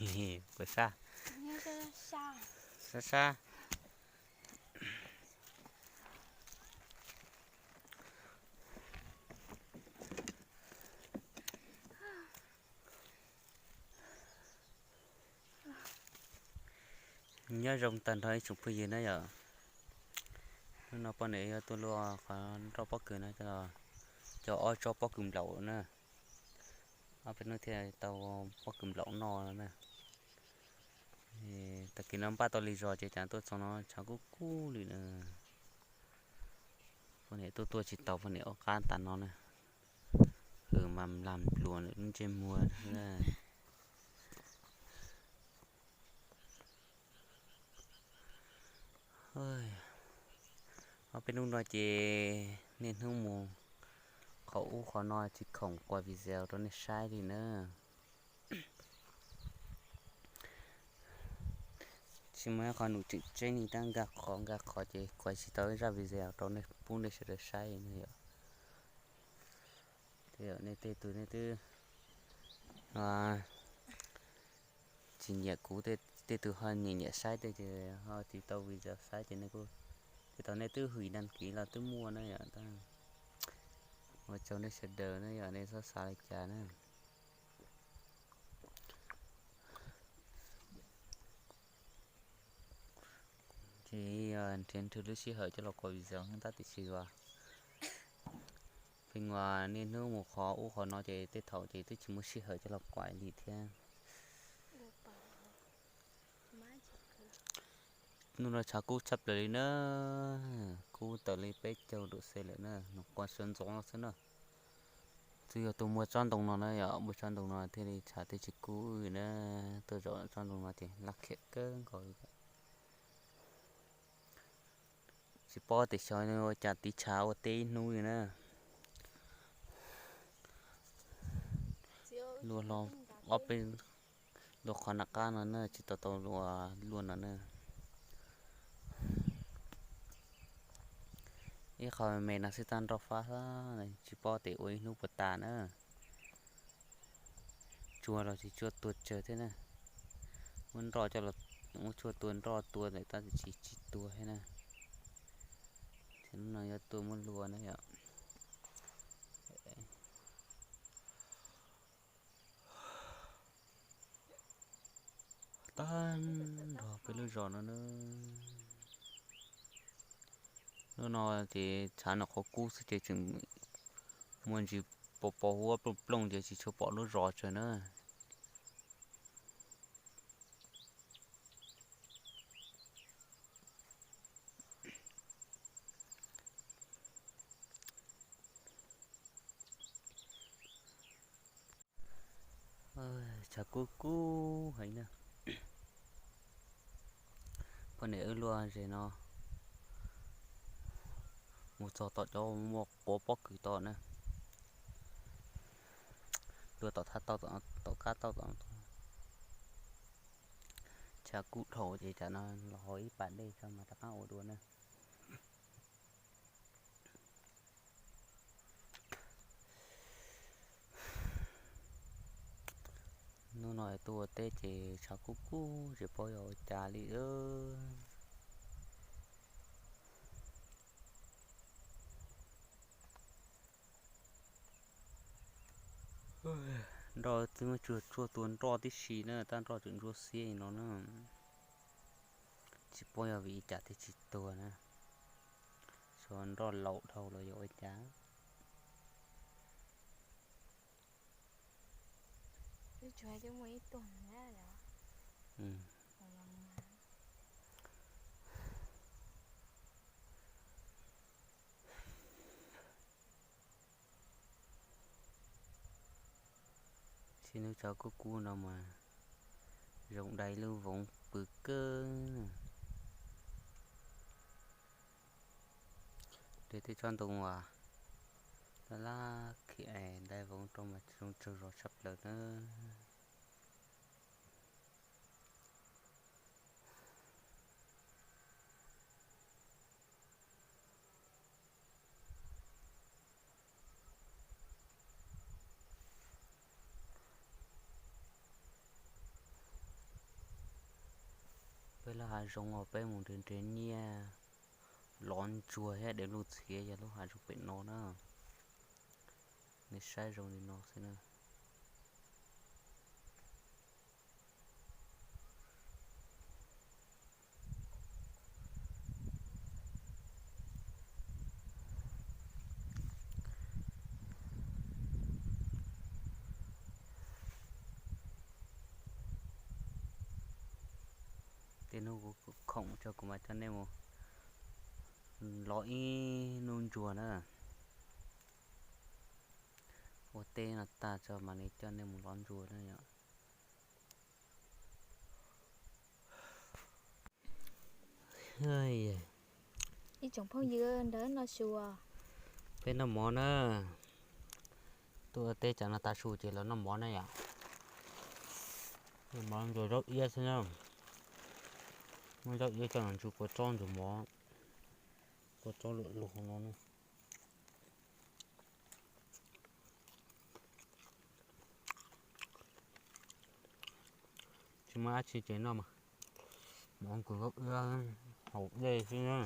Puas sab? Sab sab. Nyob zoo tag nrho ib tsoom phooj ywg na yom. Hnub no poj niam yuav tuaj luaj qhov nroj pob kws no coj los, cov ob tsob pob kws nplaum na. Ob peb hnub thiaj tau pob kws nplaum noj na. Tag kis no npaj tau li zos ces cas tuaj txog no tshav kub kub li na. Poj niam tuaj tuaj tsis tau, poj niam ua qab tas no na. Hws mas lam pluas lub ntsej muag. Ob peb hnub no ces niaj hnub mus qhov ub qhov no tsis khoom quas video rau nej saib li na. Tsis muaj ib qho num tseem tseeb li, tab nkag qhov nkag qhov ces quas tsis tau ib zaj video rau nej pub nej sawv daws saib na yom. Nej tej tug nej twb tsis nyiam kuv, tej tug ho nyiam nyiam saib tej ces ho tsis tau video saib ces nej kuj, tej thaum nej twb hwm đăng ký los twb muaj na yom. Ua tsaug nej sawv daws na yom, nej txhob xav li cas na. Ces nrhiav nrhiav lub sij hawm coj los quas video tab tiam sis as pheej uas niaj hnub mus qhov ub qhov no ces tej thaum ces twb tsis muaj sij hawm coj los quas li thiab. Hnub no tshav kub tshaj plaws li na, kub tawm li peb caug dum C lawm na, nws quas sawv ntxov no xwb na. Twb yog tuaj muaj tsob ntoo no na yom, muaj tsob ntoo no thiaj li tshav thiaj tsis kub na. Tuaj zaum tsob ntoo no ces laj khiam kawg nkaus li. Tsis paub tias xyov ua cas tiv tshav ua teb ib hnub li na. Luaj hlo ob peb, luaj qhov nram qab no na, tsis tau tau luaj no na. Ib qho me me no xwb tab nroj fab xwb, tsis paub tias ua ib hnub puas tas na. Tsua los tsis tsua tuag tsawg thiab na. Muab nroj coj los, muab tshuaj tua nroj tua ntawm tab tsis tsis tuag thiab na. Ces hnub no yuav tuaj muab luaj na yom. Tag nrho peb lub zos no na. Hnub no ces tshav no qhov kub xwb ces tseem muaj ntsis pos pos huab plooj plooj ces tsis tshua pom lub zos tsawg na. Tshav kub kub heev na. Poj niam wb luaj ze no mus txog tom cov muaj quav pob kws tod na. Luaj tom thab tauj tom kab tauj tom. Tshav kub dhau ces tsam no los haus ib pas dej tso mas rov qab ua dua na. Hnub no tuaj ua teb ces tshav kub kub tsis paub yog ua cas li. Nroj twb muab tshuaj tua nroj tib si na, tab nroj tseem ntsuab xiab li no na. Tsis paub yog vim li cas thiaj tsis tuag na. Xyov nroj laus dhau los yog ua cas. Txij hnub tshav kub kub no mas zoo dai lub voov pw kawg. Dai tej tsob ntoo uas laj laj khiam dai voov rau mas zoo tsaug zog tshaj plaws na. Hav zoov uas peb mus nrhiav nrhiav nyiaj lov ntsuag thiab dev luj txhiav yog lub hav zoov pem no na. Nej saib zoo li no xwb na. Tej hnub kuv khoom tso kuv mam coj nej mus lov ib hnub ntsuag na. Ua teb no tag tso mam li coj nej mus lov ntsuag na yom. Ib tsoom phooj ywg, ntawm no su peb noj mov na. Tuaj ua teb tsam no tav su ces los noj mov na yom. Noj mov ntsuag zaub iab xwb na. Muab zaub iab coj los ntsuag kua txob ntsuag mov, kua txob luam lug no na. Tsis muaj dab tsi ces noj mas, mov ntsuag zaub iab haus dej xwb na.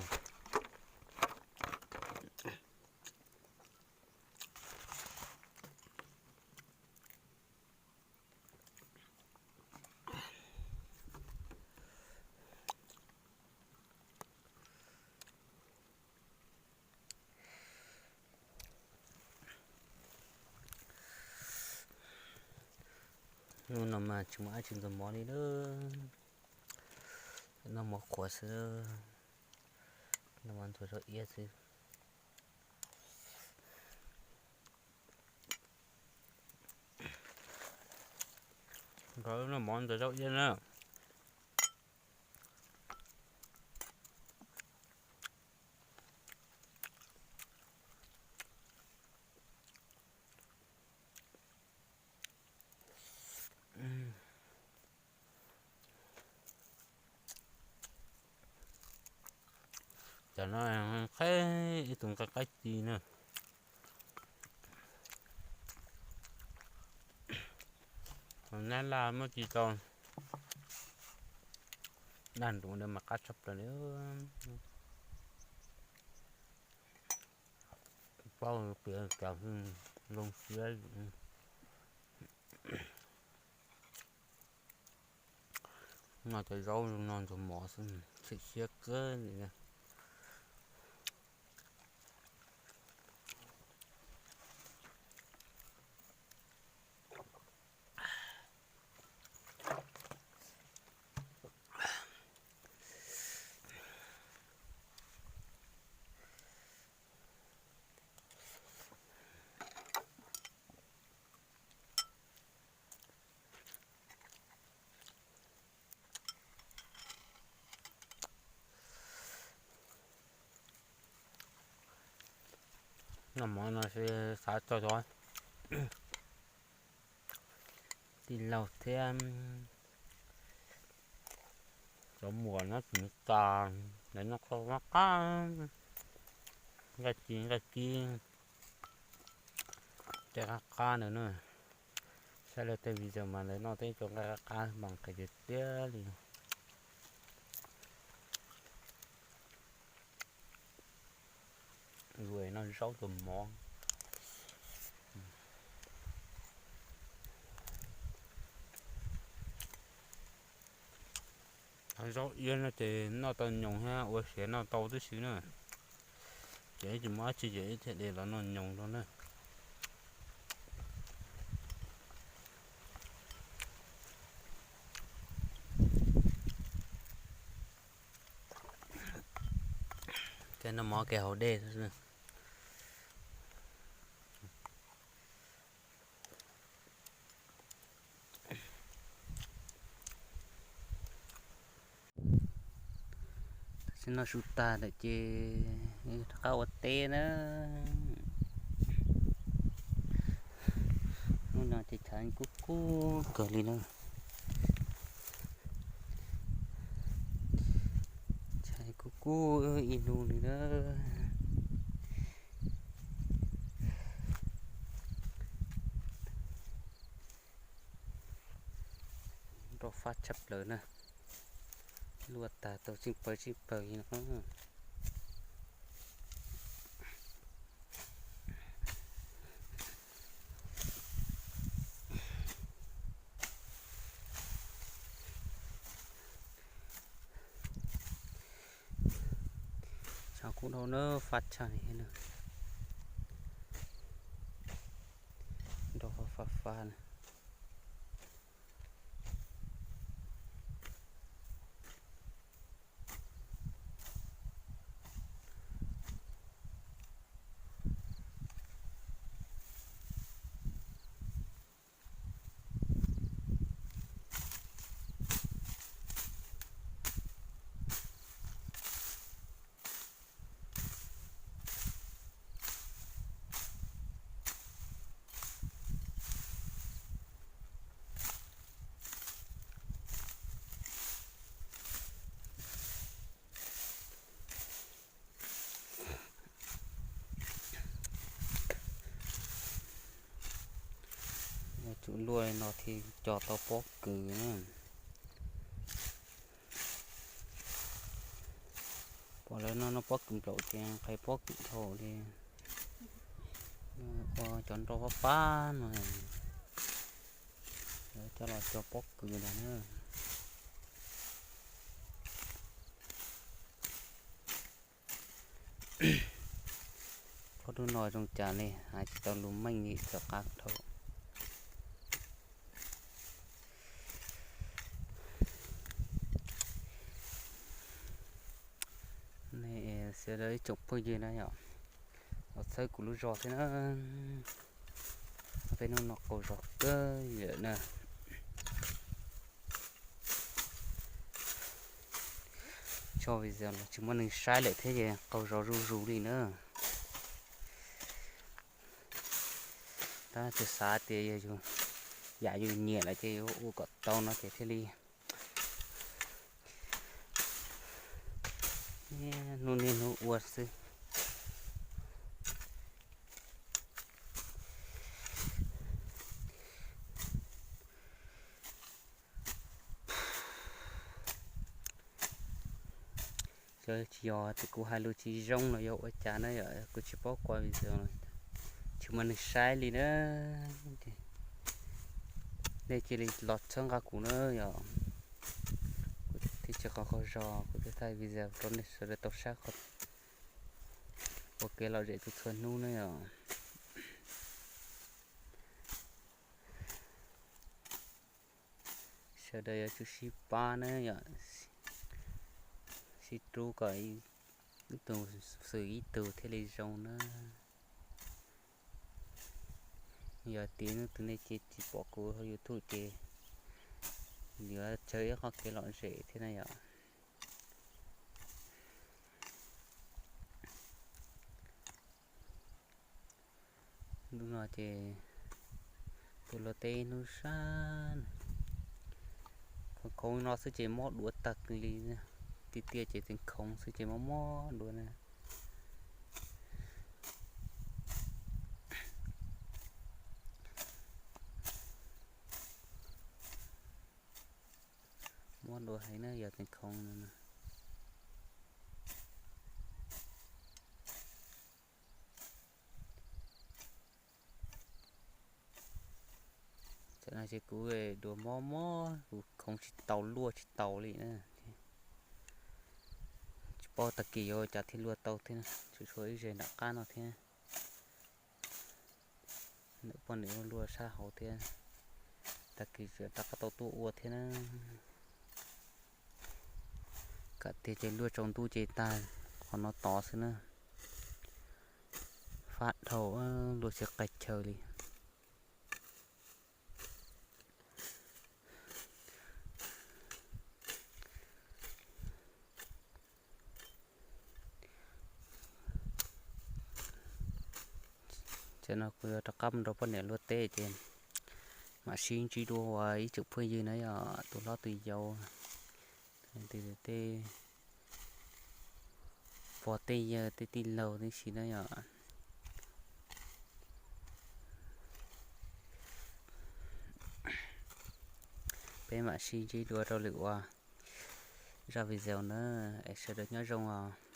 Hnub no mas tsis muaj dab tsi ntxuag mov li lawm. Noj mov qhuav xwb, noj mov ntxuag zaub iab xwb. Noj mov ntxuag zaub iab na. Cov no qhib ib tug nqaij qaib ci na. Nab laj muab ci tau daj nrov ntawd mas qab tshaj plaws li. Paub qias cas zoo siab. Noj cov zaub no ntxuag mov xwb, txhim siab kawg li na. Noj mov no xav txog cov tij laug thiab cov muam nyob tim Meskas, lawv noj qab qab, nqaij ci nqaij kib, tej qab qab ntawd na. Saib lawv tej video mas lawv noj tej cov nqaij qab qab mas nqhis tiag tiag li. Yuav noj zaub tus mov. Zaub iab no ces noj tau nyoos thiab ua siav noj tau tib si na. Ces tsis muaj dab tsi ces ib thiaj li los noj nyoos rau na. Kev noj mov kev haus dej. Tam sim no su tag lawm ces rov qab ua teb na. Hnub no ces chaw kub kub kawg li na. Chaw kub kub ib hnub li na. Rau fab tshaj plaws na. Luaj tag tau tsij paws tsij paws li no. Tshav kub dhau na, fab tshaj li na. Nrog fab fab na. Yuav tsum luaj no thiaj cog tau pob kws na. Pom lawv no noj pob kws nplaum ces nqhis pob kws dhau li. Ua cov nroj fab fab no, lawv coj los cog pob kws ntag na. Ob hnub no zoo cas li hais tsis tau lus meej li, rov qab dhau. Nej sawv daws ib tsoom phooj ywg na yom, los txhawb kuv lub zog thiab na. Peb hnub no qaug zog kawg li lawm na. Tso video los tsis muaj neeg saib lawm thiab ces qaug zog zuj zus li na. Tab sis xav tias yog yus, yam yus nyiam lawm ces yuav ua kom tau no ces thiaj li hnub niaj hnub ua xwb. Yog tsis yog tias kuv hais lus tsis zoo los yog ua cas na yom, kuv tsis paub qua video, tsis muaj neeg saib li na. Nej cia li los txhawb nqa kuv na yom. Kuv thiaj tsis qaug qaug zog, kuv thiaj thaij video rau nej sawv daws tau saib qhov ua kev lom zem txhua txhua hnub na yom. Sawv daws yuav tsum sib pab na yom, sib rub kom ib tug xwm ib tug thiaj li zoo na. Yog tias hnub twg nej cia tsis pom kuv hauv YouTube ces yuav tsawg ib qhov kev lom zem thiab na yom. Hnub no ces tuaj luaj teb hnub sab, khoov khoov no xwb ces mob duav tag li, tiag tiag ces tseem khoov xwb ces mob mob duav na. Mob duav heev na yog tseem khoov no na. Tam no ces kuv duav mob mob, kuv khoov tsis tau luaj tsis tau li na. Tsis paub tag kis yuav cas thiaj luaj tau thiab, tsuas tshuav ib zes nram qab no thiab. Ntawm poj niam luaj sab hauv thiab, tag kis tseem rov qab tau tuaj ua thiab na. Kav tias ces luaj tsaus ntuj ces tag qhov no tod xwb na. Fab dhau, luaj tsis qai chaw li. Tam no kuv yuav rov qab mus nrog poj niam luaj teb ces mam sib ntsib dua ib tsoom phooj ywg na yom, tus hlob tus yau, tej pog tej yawg tej tij laug tib si na yom. Peb mam sib ntsib dua rau lwm uas Zaj video na, es sawv daws nyob zoo os.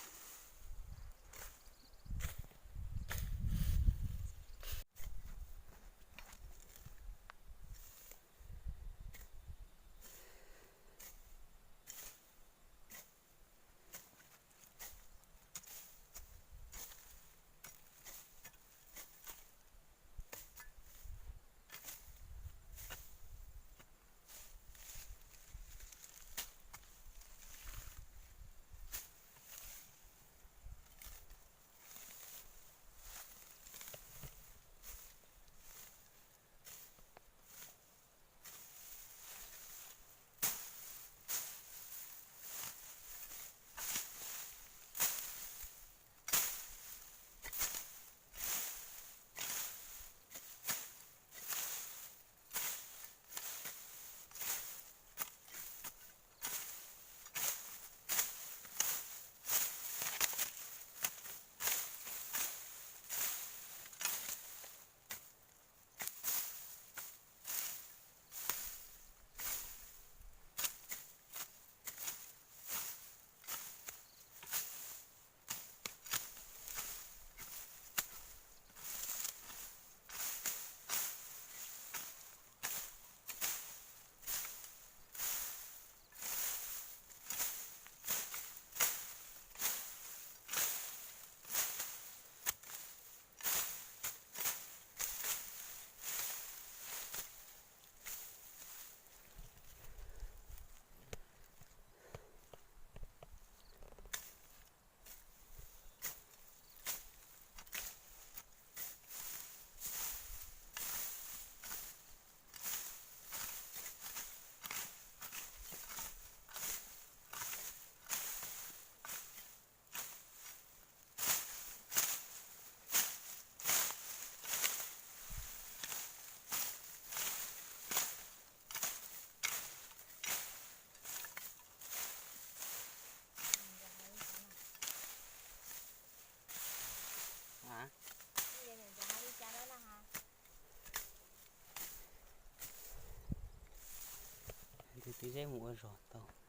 Twb zeb mus ua zog tau.